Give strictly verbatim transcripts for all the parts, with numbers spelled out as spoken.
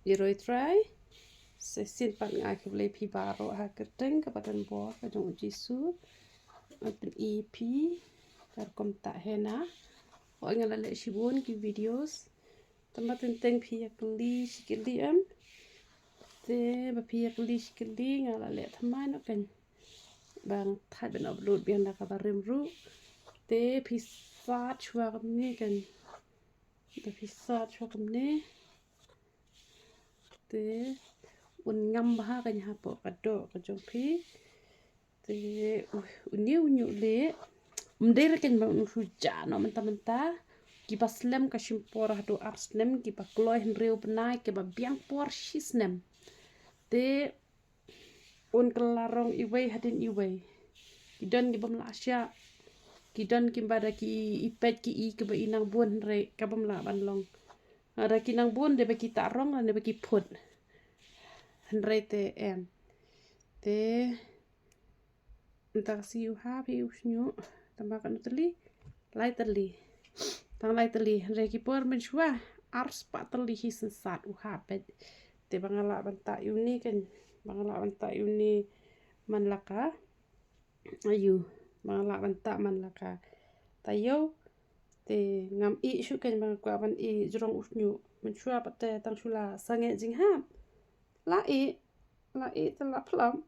Zero try. Sa shisien pat nga ai khublei phi baroh ha ka kyrteng kaba donbor ka jong u Jisu. Ngan pyni phi ka rukom tah henna. Hooid nga la leh shibun ki videos. Tangba teng teng phi ïa kylli shi kylli em. Te ba phi ïa kylli shi kylli nga la leh thymmai noh kein. Ba nga thait ban upload biang da kaba rim ruh. Te phi sat shuwa kumne kein. Te phi sat shuwa kumne. Te un ngam bha kein hapoh ka doh ka jong phi. Te u, une u ñiuh leh. Ym dei re kein ba un shu jah noh mynta mynta. Kiba slem ka shim por haduh ar snem, kiba kloi hynriew bnai, kiba biang por shi snem. Te un kylla rong iwei hadien iwei. Ki don ki bym lah shah. Ki don kiba da ki i peit ki i kiba i nang bun hynrei ka bym lah ban long. Da ki nang bun dei ba ki tah rong lane ba ki phut. Hynrei te em. Te mynta ka sngi u hap hi u shñiuh. Tangba katno tylli? Lai tylli. Tang lai tylli. Hynrei ki por mynshuwa ar spah tylli hi synsat u hap beit. Te ba nga lah ban tah ïa une kein, ba nga lah ban tah ïa une man la ka. Ayu, ba nga lah ban tah man la ka taïew. Te ngam ih shuh kein ba nga kwah ban ih jrong u shñiuh. Mynshuwa pat te tang shu la sangeh jinghap. La ih, la ih te la phlop.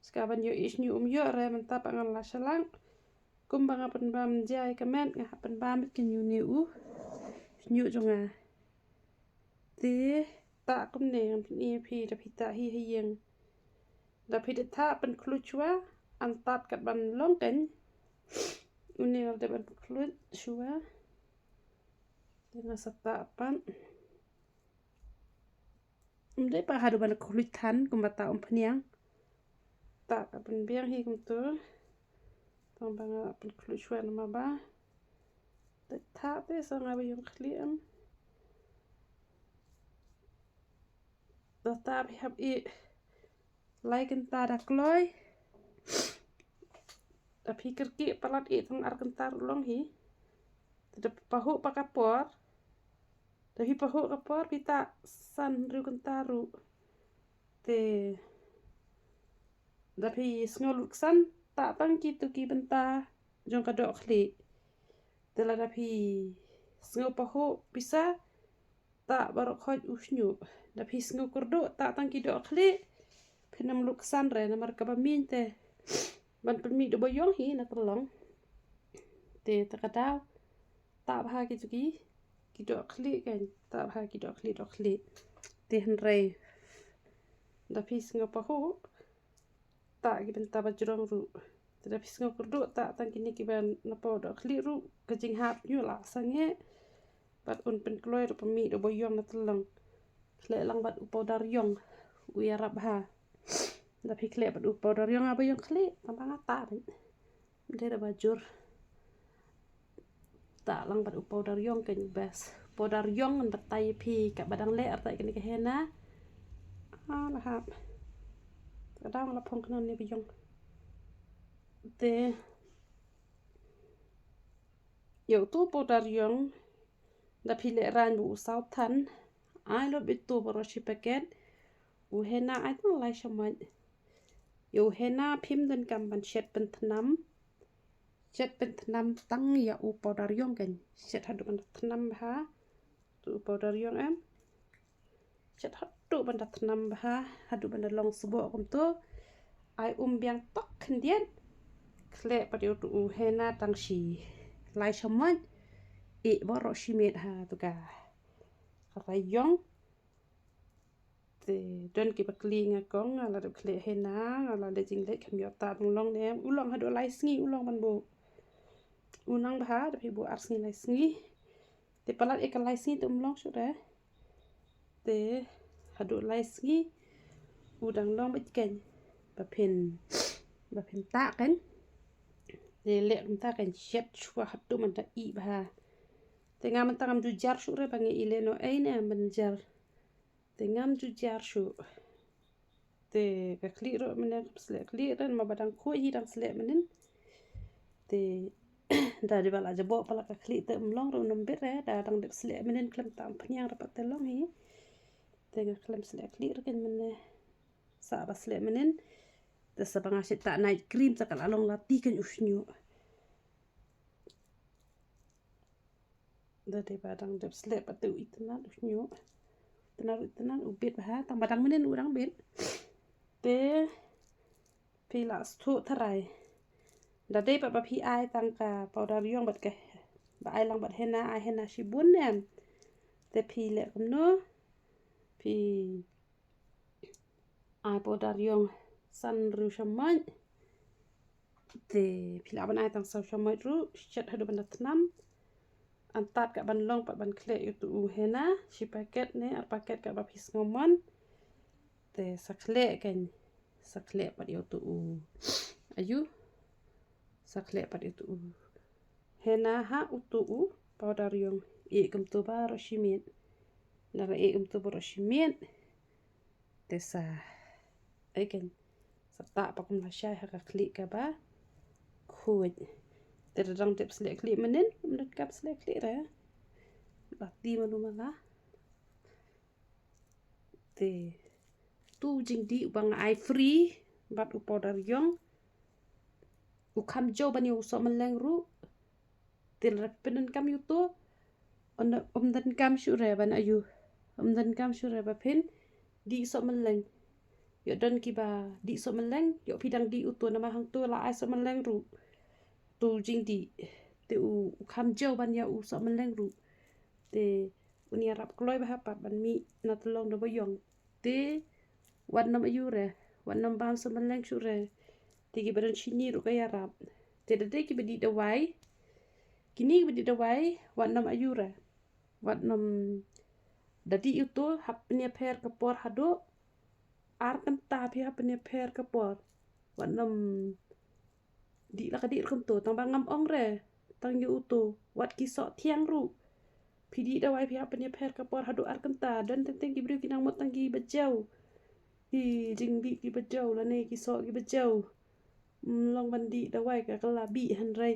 Ska ban ïoh ih shñiuh um ïoh re mynta pat ngan la shalak. Kumba nga pynbam jai ka met nga hap pynbam beit kein ïa une u shñiuh jong nga. Te tah kumne ngan pyni ïa phi da phi tah hi ha ïing. Da phi da tah pynkhluit shuwa, an tad kat ban long kein. Une ngan da ban pynkhluit shuwa. Te nga sa tah pat. Ym dei pat haduh ban khluit than kumba tah umphniang. Tah ka pynbiang hi kumto. Tang ba nga pynkhluit shuwa namar ba te tah te sa nga ba ïong khlieh em. Da tah phi hap ih lai kynta da kloi. Da phi kyrkieh palat ih tang ar kynta ruh long hi. Te da pahuh pat ka por. Da phi pahuh ka por phi tah san hynriew kynta ruh. Te da phi sngew lut ksan tah tang kito ki bynta jong ka doh khlieh. Te lada phi sngew pahuh pisa tah baroh khoit u shñiuh. Da phi sngew kyrduh tah tang ki doh khlieh. Phin ym lut ksan re namar kaba miñ te ban pynmih da ba ïong hi na tyllong. Te ta ka daw tah bha kito ki, ki doh khlieh kein, tah bha ki doh khlieh, doh khlieh. Te hynrei da phi sngew pahuh tah ki bynta ba jrong ruh. Te da phi sngew kyrduh tah tang kine kiba napoh doh khlieh ruh ka jinghap ïoh la sangeh. Bad un pynkloi ruh pynmih da ba ïong na tyllong. Khleh lang bad u powder ïong u ïarap bha. Da phi khleh bad u powder ïong a ba ïong khlieh tang ba nga tah beit. Dei da ba jur. Tah lang bad u powder ïong kein best. Powder ïong ngan batai ïa phi kaba dang leh artat kane ka henna. Ah, la hap. Ka dang la phong khnang ne ba ïong. Te ïa uto u powder ïong da phi lehraiñ ba u saw than. Ai lut beit uto baroh shi packet. U henna ai tang lai shamoit. Ïa u henna phim donkam ban shet pynthnam. Shet pynthnam tang ïa u powder ïong kein. Shet haduh ban da thnam bha. To u powder ïong em. Shet haduh ban da thnam bha, haduh ban da long sboh kumto. Ai um biang tok khyndiat. Khleh pat ïa uto u henna tang shi lai shamoit. Ih baroh shi miet ha tu ka. Ka rai ïong. Te don kiba kylli nga kong, nga la dep khleh henna, nga la leh jingleh, kam ïoh tah dang long ne em. U long haduh lai sngi u long ban buh. U nang bha da phi buh ar sngi lai sngi. Te palat ïa ka lai sngi te um long shuh re. Te haduh lai sngi u dang long beit kein. Ba phin, ba phin tah kein. Te leh kumta kein, shet shuwa haduh ban da ih bha. Te nga mynta ngam ju jar shuh re ba ngi ïaleh noh ei ne ban jar. Te ngam ju jar shuh. Te ka khlieh ruh mynne kam sleh khlieh re namar ba dang khuid hi dang sleh mynnin. Te da dei ba la jaboh palat ka khlieh te ym long ruh ym bit re da dang dep sleh mynnin khlem tam phniang re pat te long hi. Te nga khlem sleh khlieh re kein mynne. Sa ba sleh mynnin. Te sa ba nga shait tah night cream sa ka la long la ti kein u shñiuh. Da dei ba dang dep sleh pat te u itynnad u shñiuh. Itynnad u itynnad u bit bha tang ba dang mynnin u dang bit. Te phi la sdang tharai. Da dei pat ba phi ai tang ka powder ïong bad ka ba ai lang bad henna, ai henna shibun em. Te phi leh kumno? Phi ai powder ïong san hynriew shamoit. Te phi lah ban ai tang saw shamoit ruh, shet haduh ban da tnam. Antad ka ban long pat ban khleh ïa utu u henna, shi paket ne ar paket ka ba phi sngewmon. Te sa khleh kein, sa khleh pat ïa utu u. Ayu. Sa khleh pat ïa utu u henna ha utu u powder ïong. Ïeh kumto baroh shi miet. Nda la ïeh kumto baroh shi miet. Te sa, ai kein, sa tah pat kum lashai ha ka khlieh kaba khuid. Te da dang dep sleh khlieh mynnin, ym donkam sleh khlieh re. La ti mano mala. Te tu jingdih uba nga ai free bad u powder ïong. U kham jew ban ïa u sohmylleng ruh. Te lada phi pyndonkam ïa uto, ym donkam shuh re ban ayu. Ym donkam shuh re ba phin dih sohmylleng. Ïoh don kiba dih sohmylleng, ïoh phi dang dih uto namar hangto la ai sohmylleng ruh. Tu jingdih. Te u, u kham jew ban ïa u sohmylleng ruh. Te un ïarap kloi bha pat ban mih na tlong da ba ïong. Te wat nym ayu re, wat nym bam sohmylleng shuh re. Te kiba don shini ruh ka ïarap. Te da dei kiba dih dawai. Kine kiba dih dawai, wat nym ayu re. Wat nym da dih uto hap pynïapher ka por haduh ar kynta phi hap pynïapher ka por. Wat nym dih la ka dih ruh kumto, tang ba ngam ong re, tang ïa uto, wat ki soh thiang ruh. Phi dih dawai phi hap pynïapher ka por haduh ar kynta, don teng teng ki briew ki nang mut tang kiba jew. Ki jingdih kiba jew, lane ki soh kiba jew. Ym long ban dih dawai ka kylla bih hynrei,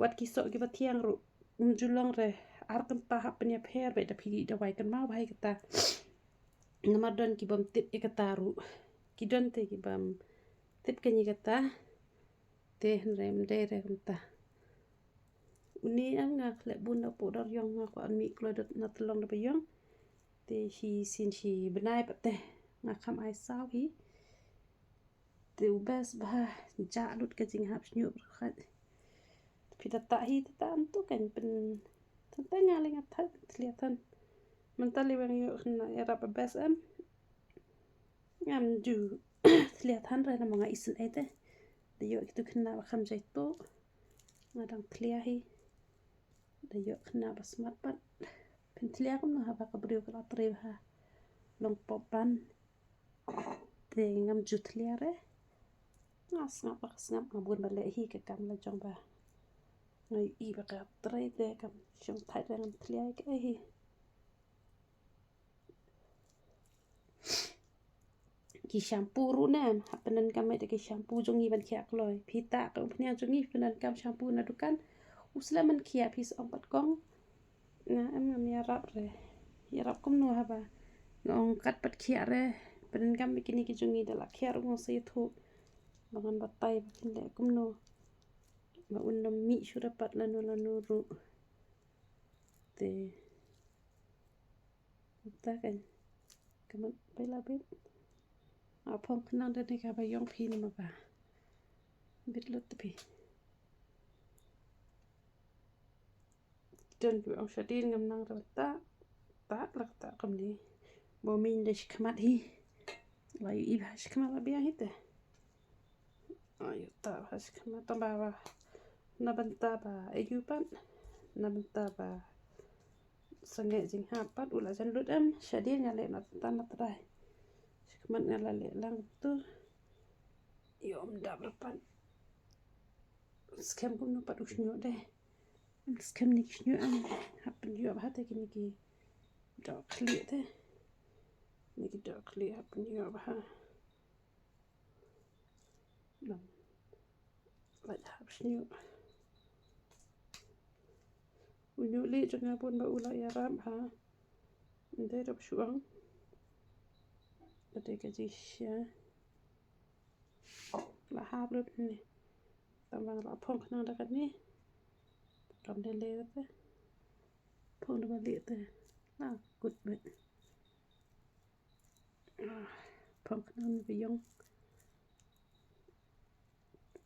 wat ki soh kiba thiang ruh. Ym ju long re, ar kynta hap pynïapher bad da phi dih dawai kynmaw bha ïa kata. Namar don ki bym tip ïa kata ruh. Ki don te ki bym tip kein ïa kata. Te hynrei ym dei re kumta. Une em nga khleh bun da powder ïong nga kwah mih kloi da na tlong da ba ïong. Te shisien shi bnai pat te nga kham ai saw hi. Te u best bha, jah lut ka jinghap shñiuh bha. Phi da tah hi, da tah em tu kan pyn, tang tang nga leh nga tah thlia than. Mynta lei weng ïoh khynnah ïarap ba best em. Ngam ju thlia than re namar nga isynei te. Da ïoh kitu khynnah ba kham jai tu. Nga dang thlia hi. Da ïoh khynnah ba smat pat. Phin thlia kumno haba ka briew ka la trei bha. Long pop ban. Te ngam ju thlia re. Nga sngap ba ka sngap nga bun ba leh hi ka kam la jong ba. Nga ïohi ba ka trei te kam shong thait re ngam thlia kaei hi. Ki shampoo ruh ne, hap pyndonkam ïa ki shampoo jong ngi ban khiah kloi. Phi tah ka umphniang jong ngi pyndonkam shampoo na dukan. U slem ban khiah phi sa ong pat kong. Nga em ngam ïarap re. Ïarap kumno haba nga ong kat pat khiah re. Pyndonkam ïa kine ki jong ngi da la khiah ruh ngam sa ïathuh. Ba ngan batai ba kin leh kumno. Ba un nym mih shuh re pat lano lano ruh. Te. Mynta kan. Ka mut bai la bit. Nga phong khnang da ne kaba ïong phi ne ma ba. Bit lut te phi. Don ki ong shadien ngam nang da ta. Ta la ta kumne. Ba min da shi khmat hi. La ïohi ba shi khmat la biang hi te. Ayu ta ba shi khmat tang ba ba. Na bynta ba ayu pat. Na bynta ba sangeh jinghap pat u la jan lut em. Shadien nga leh na ta na trai. Shi khmat nga la leh lang tu. Ïoh ym dap ra pat. Skhem kumno pat u shñiuh de. Skhem ne ki shñiuh em. Hap pynïoh bha te kine ki doh khlieh te. Ne ki doh khlieh hap pynïoh bha. Lam. Lait hap shñiuh. U ñiuh lieh jong nga bun ba u la ïarap ha. Ym dei rep shuh ong. Te ka jingshisha la hap lut ne. Tang ba la phong khnang da kane. Kam dei leh te. Phong da ba leh te. La kut bet. Ah, phong khnang ne ba ïong.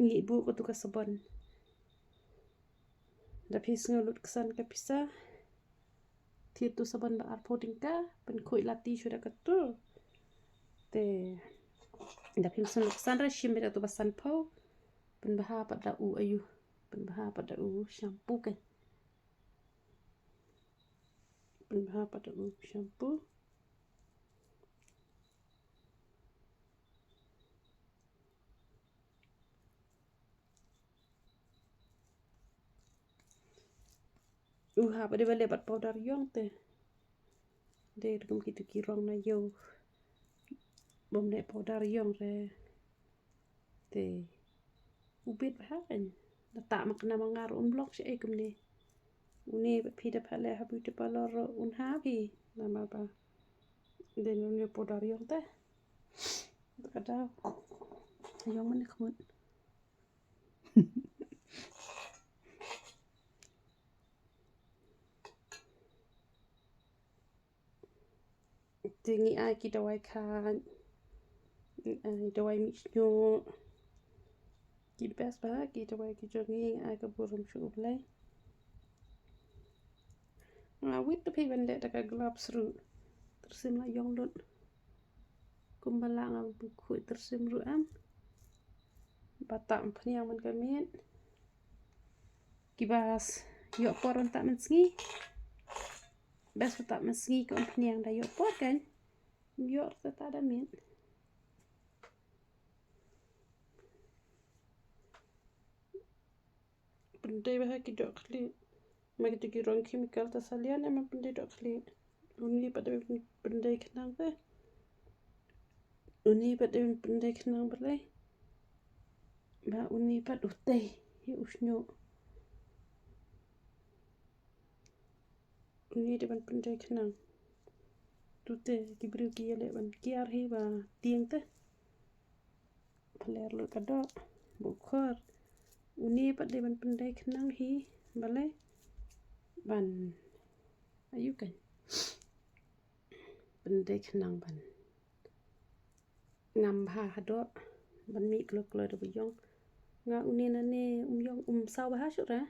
Ngi buh katu ka sabon. Da phi sngew lut ksan ka pisa. Thied tu sabon ba arphew tyngka, pynkhuid lati shuh da katu. Te da phim sngew lut ksan re, shim beit da tu ba sanphew. Pynbha pat da u aïu. Pynbha pat da u shampoo kan. Pynbha pat da u shampoo. U hap dei ba leh bad powder ïong te. Dei rukom kitu ki rong na ïew. Bym leh powder ïong re. Te u bit bha kan. Da tah ma kane ma nga ruh um long shi ei kumne. Une bad phi da pha leh ha beauty parlour ruh un hap hi. Namar ba dei une powder ïong te. Ka daw. Ïong mane khmut. Te ngi ai ki dawai kha, ngi ai dawai mih shñiuh. Ki best bha ki dawai ki jong ngi, ngi ai ka burom sha U Blei. Nga wit te phi ban leh da ka gloves ruh. Tyrsim la ïong lut. Kumba la nga pynkhuid tyrsim ruh em. Ba tah umphniang man ka miet. Kiba ïoh por un tah mynsngi. Best ba tah mynsngi ka umphniang, da ïoh por kan. Ïoh te tah da miet. Pyndei bha ki dohkhlieh. Ma kitu ki rong chemical ta sa lian em, pyndei dohkhlieh. Uni pat dei pyndei khnang te. Uni pat dei pyndei khnang balei. Ba uni pat u tei ïa u shñiuh. Uni dei ban pyndei khnang. Tu te ki briew ki ïaleh ban kiar hi ba tieng te. Phaler lut ka doh, ba u khor. Uni pat dei ban pyndei khnang hi, balei. Ban. Aïu kan. Pyndei khnang ban. Ngam bha ha doh. Ban mih kloi kloi da ba ïong. Nga uni nane um ïong um saw bha shuh re.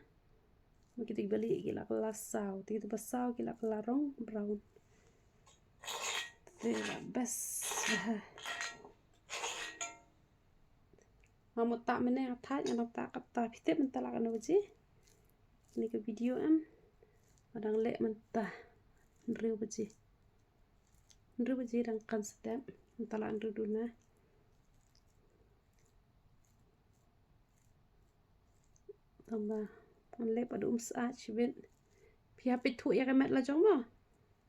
Ma kiti ba lieh ki la kylla saw, kiti ba saw ki la kylla rong brown. Te la best bha. Nga mut tah mynne nga thait, nga dang tah katta, phi tip mynta la kano baje. Kane ka video em. Nga dang leh mynta hynriew baje. Hynriew baje dang kan step, mynta la hynriew duna. Tang ba ngan leh pat um sah shibit. Phi hap peit thuh ïa ka met la jong mo.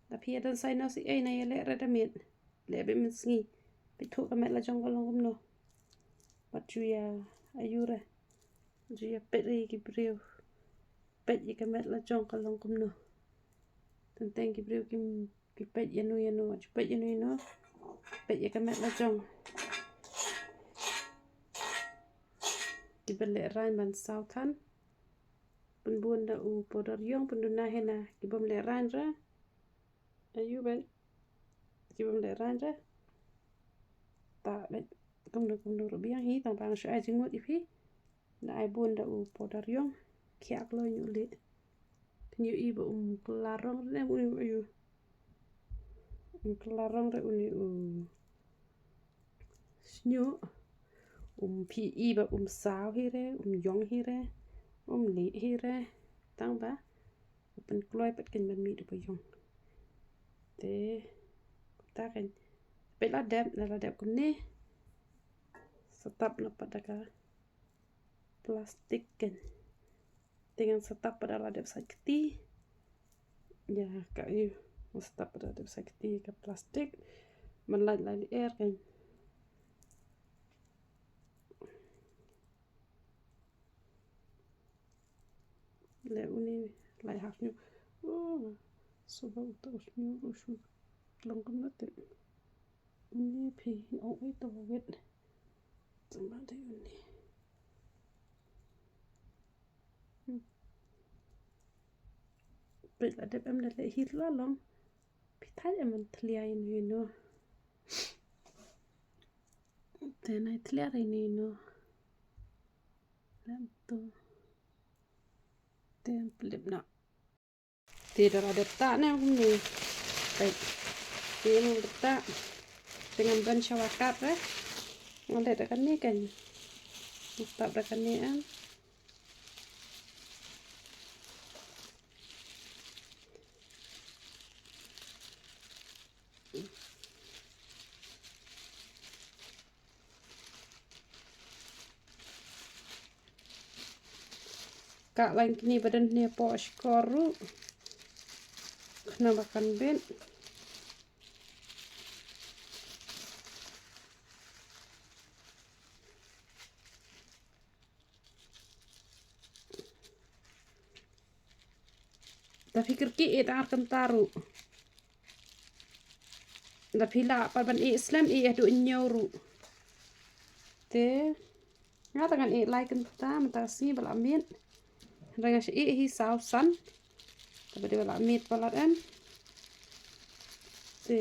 Da phi ïa don sinus ei na ïa leh re da miet. Leh beit mynsngi. Peit thuh ka met la jong ka long kumno. Bad ju ïa aïu re. Ju ïa peit re ki briew. Peit ïa ka met la jong ka long kumno. Teng teng ki briew ki Ki peit ïano ïano, ki peit ïano ïano. Peit ïa ka met la jong. Ki ba lehraiñ ban saw than. Pynbun da u powder ïong, pynduna hina ki bym lehraiñ re. Aïu beit. Ki bym lehraiñ re. Ta beit. Kumno kumno ruh biang hi, tang ba nga shu ai jingmut ïa phi. Nga ai bun da u powder ïong. Khiah kloi ñiuh leh. Phin ïohi ba um kylla rong re, um, um, um. Um kylla rong re une u shñiuh. Um phi i ba um saw hi re, um ïong hi re, um lieh hi re. Tang ba u pynkloi pat kan ban mih da ba ïong. Te ta kan peit la dep, la dep kumne. Sa tap noh pat da ka plastik kan. Te ngan sa tap pat da la dep sait kti. Ïa ka ïa, ngan sa tap pat da la dep sait kti ka plastik. Man lait lait lyer kan. Leh une lait half ñiuh. Oh, suba uta u shñiuh u shu long kumno te. Uni phi, oh, ito wit. Tama de uni. Hmm. Phi la dep em da leh hit la long. Phi thai em an thlia ino ino. Te nai thlia ino ino. Lem tu. Te em plip na. Te da la dep ta ne kumne. Peit. Te nang dep ta. Te ngan ban shawa kat re. Ngan leh da kane kan. Ngan tap da kane an. Ka lain kini badan ni po shkor ru. Kena makan bin. Da phi kyrkieh ïa ar kynta ruh. Da phi lah pat ban ïeh slem, ïeh haduh hynñiew ruh. Te nga ta ngan ïeh lai kynta mynta ka sngi ba la miet. Hynrei nga shu ïeh hi saw san. Te ba dei ba la miet palat em. Te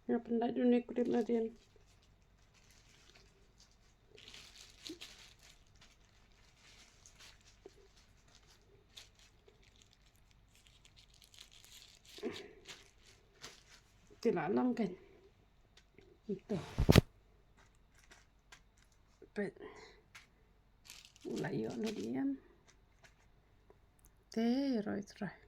nga pyndait une u krip nadien. Te la lang kan. Ito. Peit. U la ïoh nadien. Te roi trai.